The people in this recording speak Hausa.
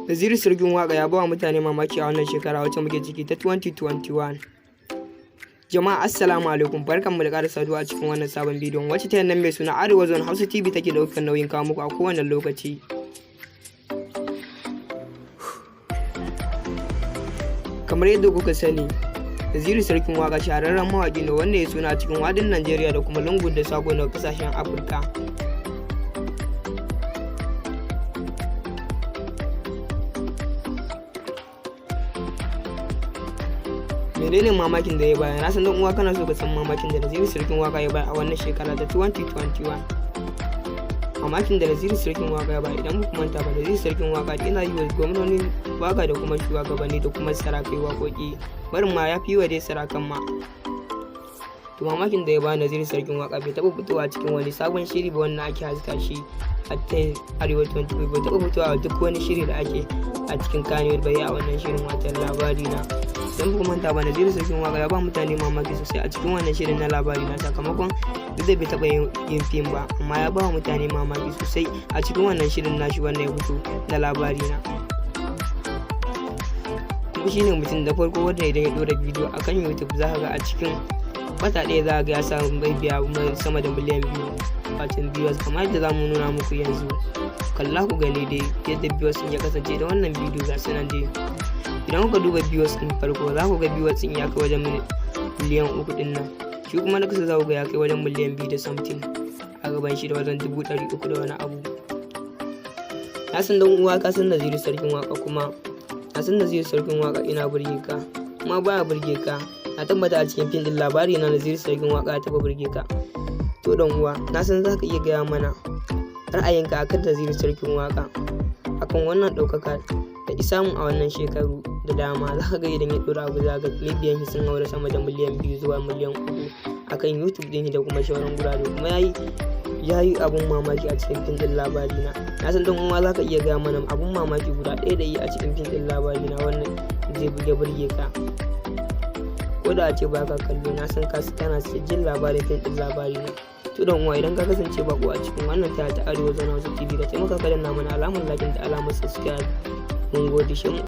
Naziru Sarkin Waƙa ya ba wa mutane mamaki a wannan shekara wacce muke ciki ta 2021. Jama'a, assalamu alaikum, barkanmu da ƙara saduwa a cikin wannan sabon bidiyon wacce ta nan mai suna Arewa Zone Hausa TV take ɗaukar nauyin kawo muku a kowane lokaci. Kamar yadda kuka sani, Naziru Sarkin Waƙa shahararren mawaƙi ne wanda ya suna a cikin wadin Najeriya da kuma lungu da sako na ƙasashen Afirka. Menene mamakin da ya bayar? Na san dan uwa kana so ka san mamakin da Naziru Sarkin Waka ya bayar a wannan shekara ta 2021. Mamakin da Naziru Sarkin Waka ya bayar, idan muku manta ba, Naziru Sarkin Waka yana yi wa gwamnoni waka da kuma shugabanni da kuma sarakai waƙoƙi, barin ma ya fi wa dai sarakan ma. To, mamakin da ya bayar, Naziru Sarkin Waka bai taɓa fitowa cikin wani sabon shiri ba wannan ake haska shi a ta Arewa 24. Bai taɓa fitowa duk wani shiri da ake a cikin Kannywood bai a wannan shirin watan Labari Na. Don ba manta ba, Naziru Sarkin Waka ya ba mutane mamaki sosai a cikin wannan shirin na Labari Na, sakamakon duk da bai taɓa yin fim ba, amma ya ba wa mutane mamaki sosai a cikin wannan shirin nashi wannan ya fito na Labari Na. Kuma shine mutum da farko wanda idan ya ɗora bidiyo akan YouTube, za ka ga a cikin wata ɗaya za ga ya samu mabiya sama da miliyan 2, watan viewers, kamar yadda za mu nuna muku yanzu. Kalla ku gani dai yadda viewers ya kasance da wannan bidiyo. Ga su nan dai, idan kuka duba viewers din farko, za ku ga viewers din ya kai wajen miliyan 3 din nan. Shi kuma na kasa, za ku ga ya kai wajen miliyan 2 da something, a gaban shi da wajen 300,000 da wani abu. Na san dan uwa ka san Naziru Sarkin Waka, kuma na san Naziru Sarkin Waka ina burge ka, kuma baya burge ka. Na tabbata a cikin fim din Labari Na, Naziru Sarkin Waka ya taba burge ka. To dan uwa, na san za ka iya gaya mana ra'ayinka akan Naziru Sarkin Waka, akan wannan ɗaukaka da isamu a wannan shekaru da dama. Za ka ga idan ya ɗora abu, za ga mabiyan shi sun haura sama da miliyan 2 zuwa miliyan 3 akan YouTube din da kuma sauran gurare. Kuma yayi abun mamaki a cikin fim din Labari Na. Na san dan uwa za ka iya gaya mana abun mamaki guda ɗaya da yi a cikin fim din Labari Na wannan zai buge burge ka. Ko da a ce ba ka kallo, na san ka kana jin labarin fim din Labari Na. To dan uwa, idan ka kasance bako a cikin wannan ta Arewa Zone Hausa TV, ka taimaka ka danna mana alamar like da alamar subscribe. Mun gode shi.